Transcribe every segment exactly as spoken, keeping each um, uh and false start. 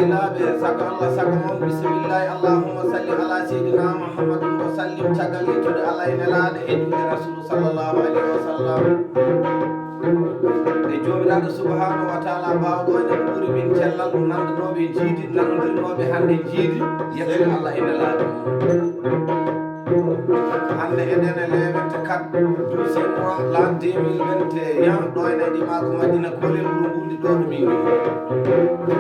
Laaɓe, sago Allah, sago mon, bisimillahi, allahumma salli ala seydina Muhammadin wa sallim, caggal yettude Allah e nelaaɗo e juulde Rasulu sallallahu alayhi wa sallam. E Joomiraaɗo subhanahu wa taala, baawɗo en ɓuri min cellal, nanndunooɓe jiidi, nanondirnooɓe hannde jiidi, yettude Allah e nelaaɗo. Hannde eɗen e le vingt-quatre douzième mois l'an deux mille vingt et un, ɗo ene e dimaagu Madina Kolel, wuro Ngulde, ɗo ɗo min ngoni.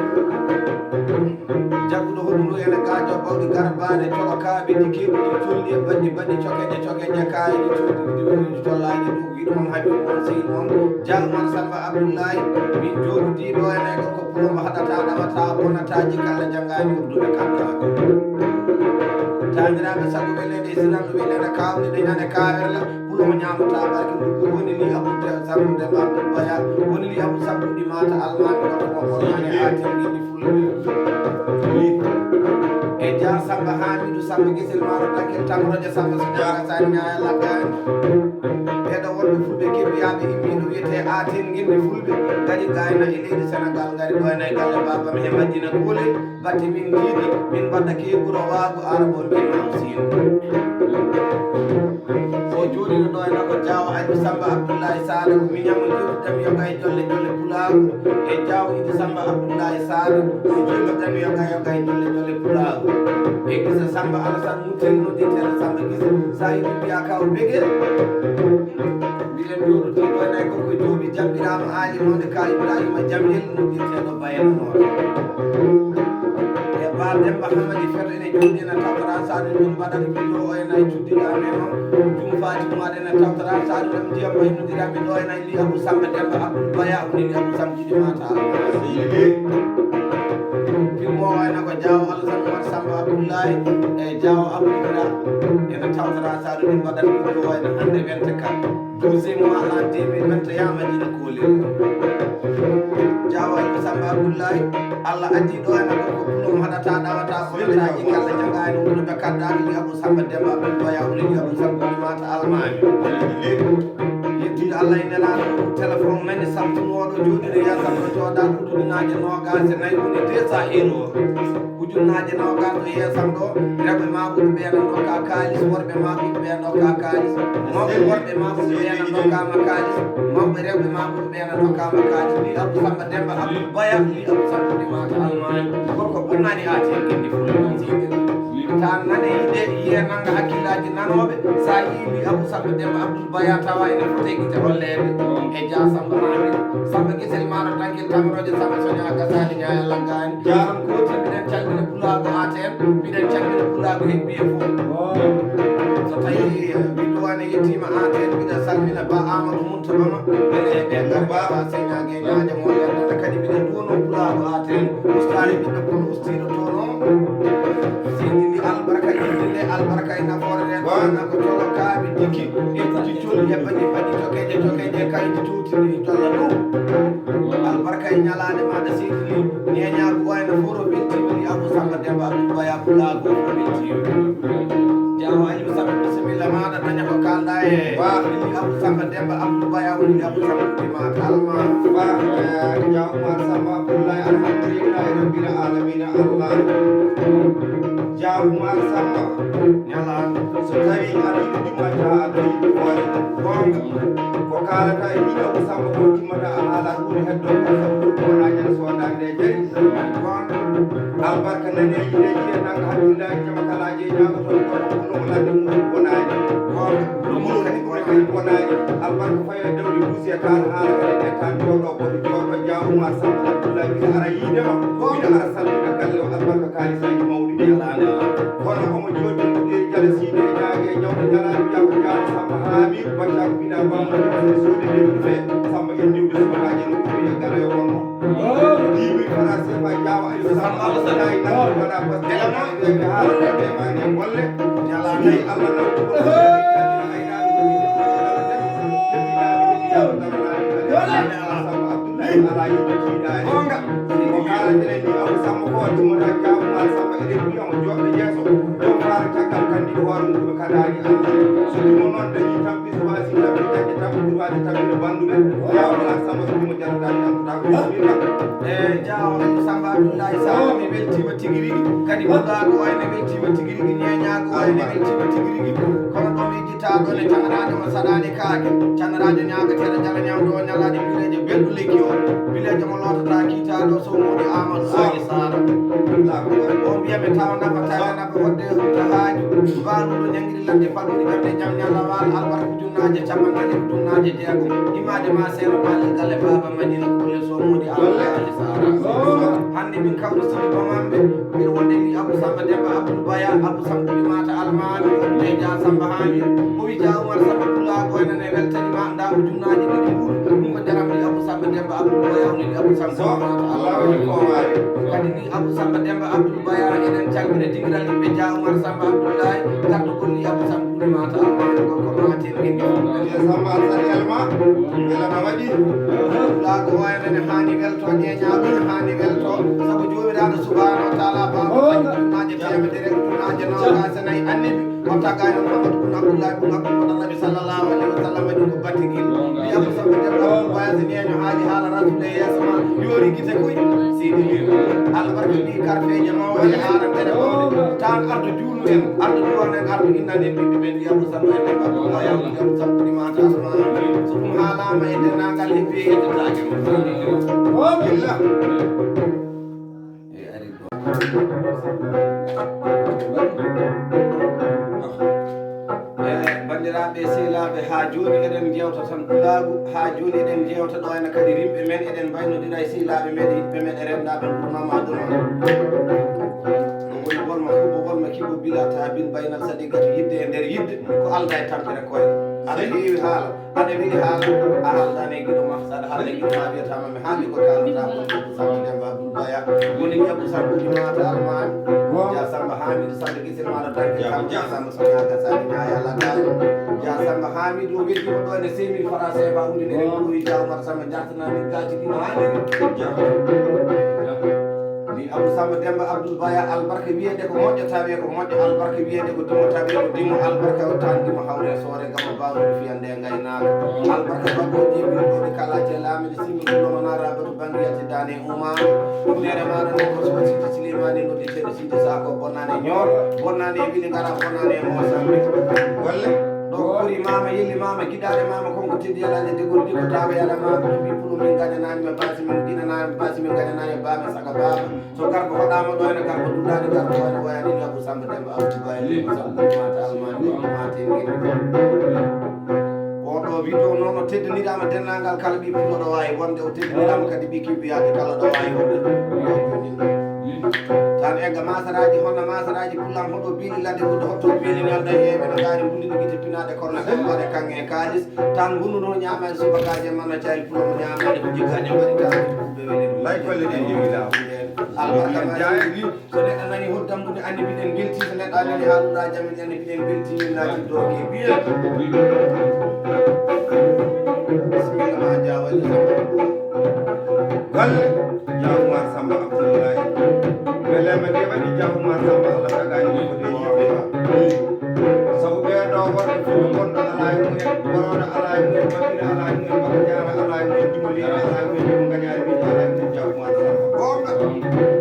Jagguɗo hoɗu ndu ene gaajo bawɗi garbaade, colokaaɓe, ɗi keɓuɗi, colli e baɗɗi, baɗɗi cokeje, cokeje, kaayiɗi, colli, ɗi woni tollaaji, ɗi ɗum on haɓi on sehil mon, Jaaw Umar Samba Abdullahi, min jooɗodii ɗo ene ko Pulo mo haɗata, ɗawata, bonata, jikka Allah janngaani, urduɓe kantaako. Taaniraaɓe, sago weleede e sinanɗo weleede, kaawɗe ɗe ñande kaawerla, pulo mo ñaamata barke, ndugu woni ni Abu Te-, Sambu Demba Abdul Baya, woni ni Abu Sambu ɗi maata almaami, ɗo ko bonani haa tewɗi ɗi Fulɓe. E Jaa Samba Hamidu Samba Gisel Maaro Dakkel Tamroje Samba Soñaaka Sani Ñaaya Laggaani. Ɓeeɗo wonɓe Fulɓe keɓiyaaɓe immiiɗo wiyetee Aten Ngindi Fulɓe, ngari gayna e leydi Senegal, ngari ɗo ene e galle baabam he Madina Kuule, batte min njiidi, min mbaɗa keeɓuro waagu Arabo mbiy maam Siin. O jooɗiino ɗo ene ko Jaawo Aydu Samba Abdullahi Saare, ko miñamo jooɗi kam yo gay jolle jolle pulaagu, e Jaawo Idi Samba Abdullahi Saare, ko jooɗi kam yo gay, yo gay jolle jolle pulaagu. E gisa Samba Alasan Mutel, noddirteeɗo Samba Gisa, sa yiɗi mbiya kaw Begel. Mbiɗen jooɗodii ɗo e nayi ko ko joomi jamɗiraama aali mawɗo ka Ibrahima Jamil, noddirteeɗo Bayano Noor. E Ba Demba Hamadi Feto ene jooɗi ene tawtora Saadu min mbaɗata vidéo o e nayi cuddiɗo amen o. Jum Faati Umaade ene tawtora Saadu ɗam ndiyam o e noddirami ɗo e nayi li Abu Samba Demba Abdul Baya, o ni li Abu Samba Jiɗi Mata Almasi. Pimmo o ene ko Jaawo Alasan Umar Samba Abdullahi e Jaawo Abdul Kira ene tawtora Saadu min mbaɗata vidéo o ene hannde vingt-quatre. Douzième mois l'an deux mille vingt et un Madina Kolel. Jaawo Aydu Samba Abdullahi, Allah addi ɗo ene ko ko pulo mo haɗata, ɗawata, ko yetaaji kala jagaani wuro ɓe kaddaaki li Abu Samba Demba Abdul Baya, wuro li Abu Samba Mata Almaami. Yettude Allah e nelaaɗo ɗum téléphone nani samtunooɗo jooɗiɗo yeesam ɗo cooda ɗuɗuɗinaaji noogaas e nayi woni deux cents euros. Ujunnaaje noogaas to yeesam ɗo, rewɓe maaɓuɓe ɓe ene ndokka kaalis, worɓe maaɓuɓe ɓe ene ndokka kaalis, mawɓe worɓe maaɓuɓe ɓe ene ndokkaama kaalis, mawɓe rewɓe maaɓuɓe ɓe ene ndokkaama kaalis. Li Abu Samba Demba Abdul Baya, li Abu Samba Demba Almaami, gorko bonnani Aten Ngindi Fulɓe. Tan nane yiɗe yiye nanga hakkillaaji nanooɓe, sa yii li Abu Samba Demba Abdul Baya tawa ene foti gite holleede e Jaa Samba Hamidu, Samba Gisel Maaro Tangel Tamrooje, Samba Soña Gasaali Ñaaya Laggaani. Jaa. Tan kooti mbiɗen calmina pulaagu Aten, mbiɗen calmina pulaagu hebbi e fof. So tawi, eh, ɓiɗɗo wane yettiima Aten, mbiɗa salmina Ba Amadou Munta Bama, ene e ɓe ngar Baba Seña Ge ñaaƴa mo yaltata kadi mbiɗa duwono pulaagu Aten, ustaani ɓiɗɗo pul ustiiɗo toon o. Seydi ndi albarka yimɓe nde, albarka e nafoore nde, ɗo anna ko tolokaaɓe jikki, e kuji colli e baɗi baɗi cokeje cokeje kaydi tuuti ndi tolla ɗum. Albarka e ñalaande maaɗa seydi ndi, ñeeñaagu wayno foro weltiima li Abu Samba Demba Abdul Baya pulaagu o weltiima. Jaawo Aliou Samba bisimilla maaɗa daña ko kaalɗa e. Wa. Li Abu Samba Demba Abdul Baya woni li Abu Samba Demba Alma. Wa, eh, Jaawo Umar Samba Abdullahi alhamdulillahi rabbil alamina Allah. Jaawo Umar Samba. Ñala. So tawi aɗa yiɗi jumma taha aɗa yiɗi hoore. Goonga. Ko kaalata e li Abu Samba ko timmata a haala ɗum heddo ko sabu ko wona ñande soodande jari. Albarka nani e yiɗe yiɗe nanga hakkillaaji jama kalaaji e ñaagotoɗo goto ko lumo ladde mum bonaani. Goonga. Lumo kadi bonaani. Albarka fayo e dawdi duusi e taal haala kadi e tan jooɗo goto jooɗo Jaawo Umar Samba Abdullahi mbiɗa ara yiide ma. Mbiɗa ara salmina galle o albarka kaalisaaji mawɗi ɗi. Kono omo jooɗi ko ɗe jala siide e ñaage e ñawde jalaani wiya ko Jaawo Samba Haamiidu Baccaako mbiɗa bammo ɗum soodi ɗe ɗum fe Samba en diwde subakaaji en ko wiya gara e wonno. Diwi fara sefa Jaawo Aliou Samba Abdullahi nan wala pastel ma e ɓe haala ɓe ma ne golle. Jalaani Allah nan ko ko ay naɓe ko ay naɓe ko ay naɓe ko ay naɓe Samba Abdullahi ala yiɗo tiiɗaani. Goonga. Ko ka Enen ni Abu Samba ko waɗi mo tan Jaabu Maal Samba eɗen mbiya mo jooɗo yeeso. Ɗo faara caggal kandi ko hoore mum ko kadaani Allah. So ɗum noon dañi tampi so waasi tampi dañde tampi ɗum waɗi tampi no banduɓe. Jaabu Maal Samba so ɗum jarata tan ko tan ko bismillah. E jaawo Samba Abdoulaye Samba mi weltiima tigi rigi. Kadi bugaa ko wayno weltiima tigi rigi ñeeñaa ko wayno weltiima tigi rigi. Kono ɗo mi Taaɗo ne caŋaraade mo saɗaani kaake, caŋaraade ñaagateeɗo jala ñawdo o ñalaade bileejo belɗo lekki o, bileejo mo lootata kiitaaɗo sowmoodi Aamadu Aali Saara. O mbiya mi tawa nafa tawa nafa wadde hutta haaju, mbaaluɗo ñangiri ladde faɗuɗi ɓernde jam ñalla waal albarka ujunnaaje capanɗe tati ujunnaaje jeegom, imaade ma seeɗa baalel galle baaba Madina kulle sowmoodi Aamadu Aali Saara. Hannde min kawri sidi bamamɓe, mbiɗo wonde ni Abou Samba Demba Abdoul Baya, Abou Samba Kuli Mata Almaami, o wiyete Dia Samba Haami, o wi Dia Oumar Samba Pulaagu en ne weltani ma, ndaa ko junnaaji ɗiɗi mbuuru, ɗum ko jaram ndi Abou Samba Demba Abdoul Baya woni ndi Abou Samba Kuli Mata Almaami. Kadi ni Abou Samba Demba Abdoul Baya, eɗen calmina digiral yimɓe Dia Oumar Samba Abdoulaye, garɗo golli Abou Samba Kuli Mata Almaami, gorko Matin, ɓe Dia Samba Alsani Alma, mbela na waɗi. Pulaagu o en ne haani welto, ñeeñaagu ne haani welto, sabu Joomiraaɗo Subhaanahu wa Taala baaba maaje teemedere, ujunnaaje noogaas e nayi annabi, o tagaani Muhammadu bun Abdullahi bun Abdul Muttalibi sallallahu alayhi wa sallam, waɗi ko batte gil. Mbiya ko sabu Demba Abdul Baya si neeño haali haala Rasul e yeeso ma, yoori gite koy, seydi Jiiru. Albarka ɗi karfeeje mawɗe e haarandere mawɗe, taan ardo juulu en, ardo duwano en, ardo innani en ɓiɓɓe men, mbiya ko sabu e Demba Abdul Baya, mbiya ko sabu ɗi mata asma. So ɗum haalaama e denndaangal heɓɓe yettataake mo. Illa. E, banndiraaɓe e sehilaaɓe, haa jooni eɗen njeewta tan pulaagu, haa jooni eɗen njeewta ɗo ene kadi rimɓe men, eɗen mbaynodira e sehilaaɓe men, yiɗɓe men e renndaaɓe ngurnoo ma aduna. No woni wonma huɓo wonma kiɓo bila taabin baynal sadiqatu yidde e nder yidde ko alda e tampere koye. Aɗa heewi haala. Hade weli haala, a haaldaani e giɗo ma, saɗa haalde e giɗo ma, wiyata ma mi haaldi ko kaalata ko Abou Samba Demba Abdoul Baya. Woni Abou Samba Kuli Mata Almaami. Dia Samba Hamidou Samba Gisel Maɗo Tanke Samba Dia Samba Sonia Gassani Ñaaya Lagani. Dia Samba Hamidou o weddima ɗo ene cinq mille francs C F A ujunere ko ɗoyi Dia Oumar Samba jartana min gaaci ɗi no haaniri. Ni Abou Samba Demba Abdoul Baya albarka wiyede ko moƴƴo tawi ko moƴƴo, albarka wiyede ko dimo tawi ko dimo, albarka o tan dimo hawre soore gam o bawɗo fiyande e ngaynaaka. Albarka baɗɗo ƴeeɓi ɗo ɓe kala ce laamiɗo simmi ɗum ɗo manara baɗu bangi yalti dane umar. Ɗum yere maɗa no ko so siti silimani no de ceɗo siti sa ko bonnane ñoor, bonnane wili ngara bonnane mo sambi. Golle. Ɗo ko ɓuri mama yelli mama giɗaɗe mama konko teddi yalande degol diko tawa yala mama ɗo mbi pulu min gañanani ɓe basi min ɗinanani basi min gañanani bame saga baba. So garko hoɗaama ɗo ene garko duɗaani garko wayno wayani ni Abou Samba Demba Abdou Baye Leydi Samba Mata Almami Mata en gindi. Oɗo vidéo noon o teddiniraama denndaangal kala ɓi pullo ɗo waawi wonde o teddiniraama kadi ɓi kibbiyaaɓe kala ɗo waawi wonde. Tan egga masaraji honna masaraji pullam hoɗo biili ladde guɗo hotto biili nelda yeeɓe no gaari mbulliɗo gite pinaɗe korna ɗen waɗe kanŋe e kaalis. Tan ngunu no ñaama en subakaaji en mana cayel pulo mo ñaama en ko jikka ñaama en tan ɓe weli ɗum. Lay kolle ɗen jewi laaw. Albarka ma jaayani. So neɗɗo nani hoddam ɗum anni mbiɗen belti, so neɗɗo anani haaluɗa jamin anni mbiɗen belti min naati doge biye. Bismillah ma jaawali. Galle Dia Oumar Samba Abdoulaye. Belema de waɗi Dia Oumar Samba Allah tagani ko de yiɓe. Sabu ɓeeɗo worɓe fulɓe gonɗo alaa e mumen, worooɗo alaa e mumen, baɗɗiɗo alaa e mumen, bakajaara alaa e mumen, jumoliiɗo alaa e mumen, jumgañaari wiide alaa e mumen, Dia Oumar Samba. Goonga.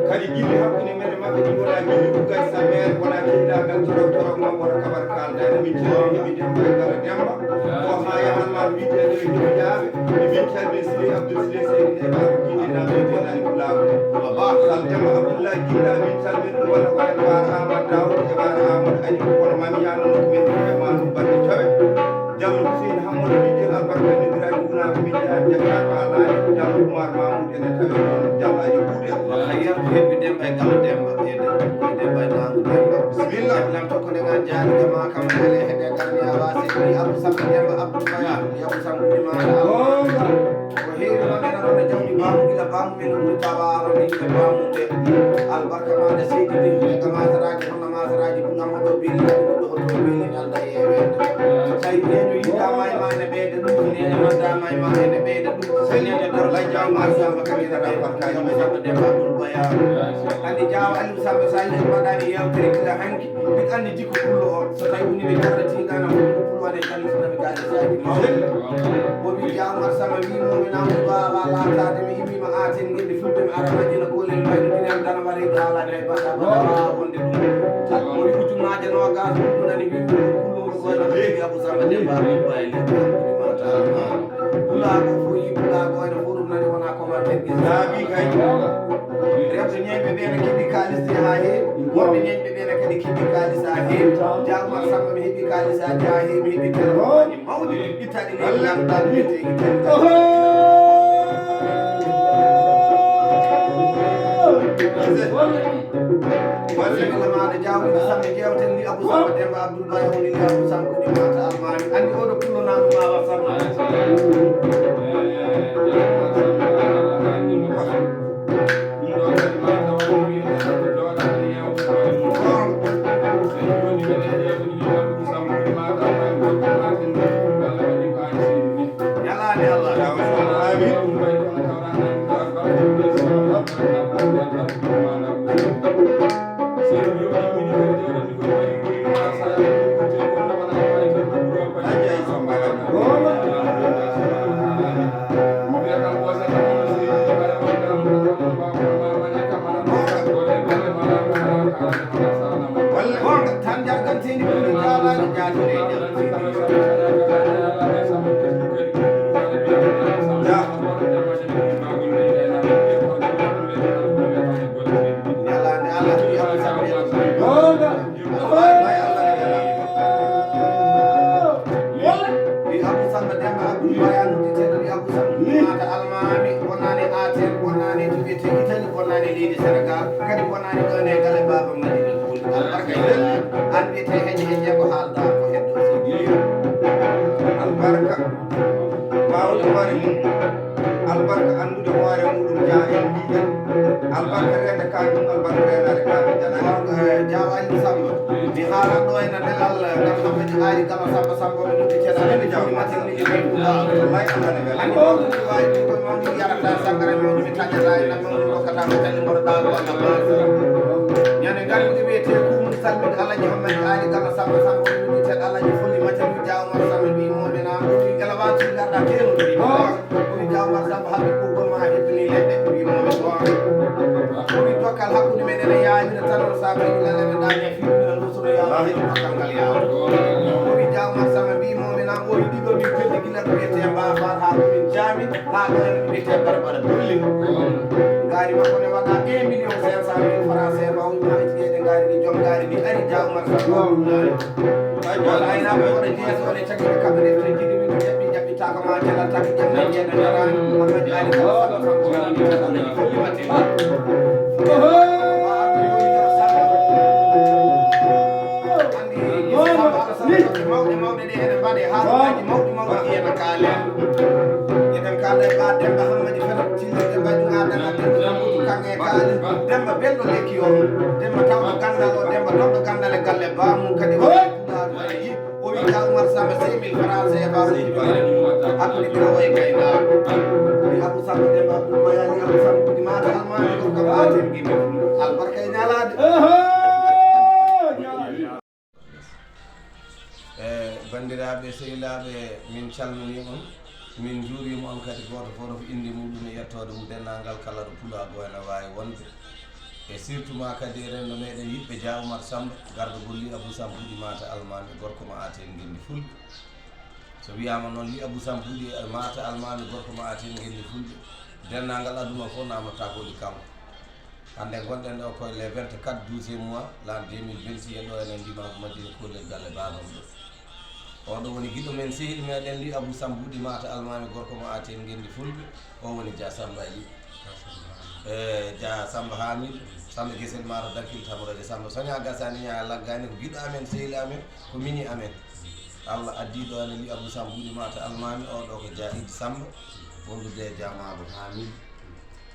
Kadi jilli hakkunde men e maɓɓe ɗi wonaa jilli uggay sameere, wonaa kehiɗaagal torok torok ma, wona kabar kaaldaade. Min calmini ɓe Demba e Galo Demba. Ko haa yahan ma wiideede ɓe heɓi jaaɓe. E min calmini Siré Abdou Siré Seydi e Baaba Jibi Naɓe Denani Pulaagu. Sal Demba Abdoulaye Jinda min calmini ɗum walla ko en Baara Amadou Daoud e Baara Amadou Ali kono mami yaano nokku men ɗum e ma ɗum baɗde cowe. Jallo Hussein Hammadou Bidel albarka nodiraji wunaaɓe min jaha jaggaɗo alaaji Jallo Oumar Mamoudou ene tawi ɗon jallaaji kuuɗe. Wala hayya ko hebbi Demba e Galo Demba e Demba e Nangu Demba. Bismillah. Lam tokko nde ngan jaani jama kam hele heɓe garniya wasi ni Abou Samba Demba Abdou Baya. Yaw Samba Maɗa. Ko heewi noon ena rona jawdi baamu gila baamu men ɗum tawa arani e baamu ɓe. Albarka maɗa seydi ɗin e ka masaraji hono masaraji ɗum amma ɗo bini ɗum ɗo hoto bini alda e weede. Tawi neɗɗo yiɗama e ma ne ɓeyda ɗum, neɗɗo noddama e ma ne ɓeyda ɗum. Neɗɗo daro lay Jaaw Maali Samba kam ina ɗa barkaaji mo Samba Demba Abdoul Boya. Anndi Jaaw Aliou Samba, so a yii en mbaɗaani yeewtere gila hanki, mbiɗa anndi jikku pullo o. So tawi woni ɓe jarra tiiɗaana fof, ko pullo waɗe tan so naɓe gaade saaji mawɗi. O wi Jaaw Mar Samba wi mo mi namu baba laataade mi iwi ma aaten ngel mi fulɓe mi ara majjina kolel mbayno dinen dana wari haala kay bata bata waawa wonde ɗum. O wi ujunnaaje noogaas ɗum ɗum nani wi ɗum pullo ko koyno ɓe wi Abou Samba Demba Abdoul Boya. Pulaagu fof yii pulaagu wayno fof ɗum nani wona commentaire gis laabi kay. Rewɓe ñeeɓe ɓe ne keɓi kaalis de haa heewi. Worɓe ñeeɓe ɓe ne kadi keɓi kaalis haa heewi. Jaaw Mar Samba mi heɓi kaalis haa heewi mi heɓi téléphone mawɗi ittaɗi ne lamɗa wiyete ittaɗi. Walla ɓe lamaɗo jawdi Samba jewten ni Abou Samba Demba Abdoul Baye woni ni Abou Samba ko ɗi mata almami. Andi oɗo pullo nanu ma wa Samba. Ñalaande Allah. Amin. Tan jargan seni ɓuri kalaani jaatire e nder seni. Ñalaande Allah wi Abou Samba Demba. Wi Abou Samba Demba Abdoul Baye noddeteeɗo wi Abou Samba Mata Almami, wonani Aten, wonani to wiyete Italie, wonani leydi Sénégal, kadi wonani ɗon e galle Baba Madina Koli. Albarka e an wiyete heƴe heƴe ko haalda ko heddo seydi. Albarka. Mawɗo mari mum. Albarka anndude hoore muɗum ja en mbiɗen. Albarka rende kañum, albarka renade kañum janani. Jaw Aliou Samba. Mi haalan ɗo ena nelal ngam Hamadi Aali Gama Samba Samba o ɗum ceɗa ene jawdi matin ni. Wallahi Allah ne wela. Andi ko ɗum wawi ɗum ko mawni yarata sangara mawni mi taƴata e nan mawni rokkata ko tali mboɗo ɗa ko Allah ba. Ñande ngal mi wiyete ko mum salminde Alhaji Hamadi Aali Gama Samba Samba o ɗum ceɗa Alhaji Fulli matin mi jaw Umar Samba mi mo mi na mo mi gala wati garda kenu. O wi Jawmar Samba hannde ɓoggol ma heddini leɗɗe, wi mo mi goonga. O wi dokkal hakkunde men ene yaajira tan on sabu e lalle ɓe daña fiɗɗina lusuno yaawde dokkal ngal yaawa. O wi Jawmar Samba mbi mo mi nan o yiɗi ɗo min pelli gila ɗo wiyete Mbaafar haa ɗo min jaami haa ɗo en wiyete Barbara Dolli. Ngaari makko ne waɗa un million cinq cent mille francs C F A o wi ma e jeeɗe ngaari ndi joom ngaari ndi ari Jawmar Samba o ɗum naari. Wala aynaaɓe wona jeeso wona cakkita kamɓe defte jiɗi min jaɓɓi jaɓɓitaaka ma jala taki ƴamna jeeɗa jaraani Muhammad Ali Kala Samba Samba wala ni wala ni holli mate. Andi Samba Ala Samba mawɗe mawɗe ɗe ene mbaɗe haalaaji mawɗi mawɗi ɗi ene kaale. Eɗen kaala e ɓa Demba Hammadi Fata Tinde Demba Ɗum Adama Demba Ɗum Kange Kaali Demba Belɗo Lekki o Demba Tawɗo Gandal o Demba Tawɗo Gandal e galle bamum kadi o Pulaar o yi o wi Ka Umar Samba cinq mille francs C F A o yi Pulaar hakkude ɓiro o e gaynaako wi Abou Samba Demba Abdou Bayani Abou Samba Kudi Mata Almami ko kam aten gimi albarka e ñalaade. E banndiraaɓe sehilaaɓe, min calminii on, min njuuriima on kadi gooto fof ko innde muɗum e yettoode mum, denndaangal kala ɗo pulaagu ene waawi wonde. E surtout ma kadi e renndo meɗen yiɗɓe Dia Oumar Samba, gardo golli Abou Samba Wuli Mata Almaami, gorko mo Aten Ngenndi Fulɓe. So wiyaama noon li Abou Samba Wuli Mata Almaami, gorko mo Aten Ngenndi Fulɓe, denndaangal aduna fof naamnotaako li kanko. Hannde ngonɗen ɗo koye le vingt-quatre douzième mois l'an deux mille vingt-six, e ɗo enen ndimagu Madina Kollel galle babam ɗo. Oɗo woni giɗo men sehil meɗen ndi Abou Samba Wuli Mata Almaami gorko mo Aten Ngenndi Fulɓe, o woni Dia Samba Ali. E Dia Samba Hamidou, Samba Gesel Maro Dankil Tamoroje Samba Soña Gasani Ña Laggani ko giɗo amen, sehil amen, ko miñi amen. Allah addi ɗo ene li Abou Samba Wuli Mata Almaami, oɗo ko Dia Idi Samba, wondude e Dia Mabo Hamidou.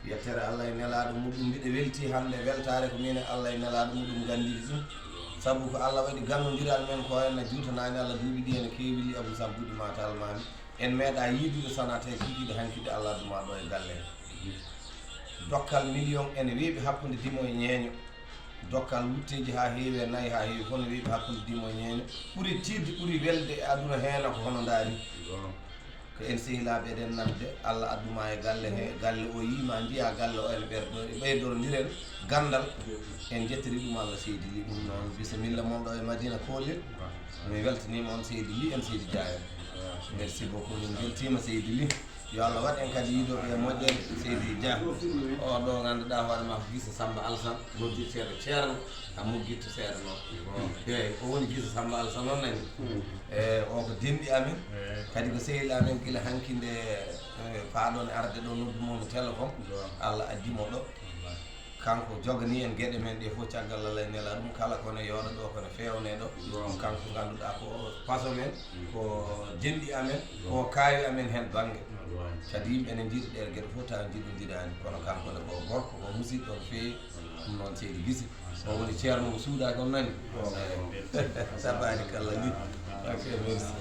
Yettere Allah e nelaaɗo muɗum, mbiɗa weltii hannde weltaare ko miin e Allah e nelaaɗo muɗum nganndiri ɗum. Sabu ko Allah waɗi gannondiral men ko en juutanaani Allah duuɓi ɗi ene keewi li Abou Samba Wuli Mata Almaami. En meeɗa yiidude Sonatel kikiiɗe hanki de Allah addu ma ɗo e galle he. Dokkal million ene weeɓi hakkunde dimo e ñeeño. Dokkal wutteeji haa heewi e nayi haa heewi fof ne weeɓi hakkunde dimo e ñeeño. Ɓuri tiiɗde, ɓuri welde e aduna heena ko hono ndaari. Ko en sehilaaɓe eɗen nande Allah addu ma e galle he, galle o yiima njiya galle o ene ɓerɗo e ɓeydorondiren gandal. En jettiri ɗum Allah seydi Ly. Ɗum noon bisimilla mon ɗo e Madina Kolel. Mi weltaniima on seydi Ly, en seydi Dia en. Merci beaucoup, min mbeltiima seydi Ly. Yo Allah waɗ en kadi yiidooɓe e moƴƴere seydi Dia. O ɗo ngannduɗaa hoore ma ko Gise Samba Alsan, noddirteeɗo Ceerno, a muggitto seeɗa noon. Eeyi, o woni Gise Samba Alsan on nani. E o ko denɗi amen, kadi ko sehil amen gila hanki nde, e, paaɗon arde ɗo noddu mo téléphone. Allah addi mo ɗo. Kanko jogani en geɗe men ɗe fof, caggal Allah e nela ɗum kala kone yooɗa ɗo, kone feewne ɗo. Ɗum kanko ngannduɗaa ko paso men, ko denɗi amen, ko kaawi amen heen bannge. Kadi yimɓe ne njiɗi ɗe geɗe fof tawa njiɗondiraani, kono kanko ne ko gorko, ko musidɗo no feewi. Ɗum noon seydi Gise, o woni ceerno mo suudaaki on nani. Tabarikalla ni. Ok, merci.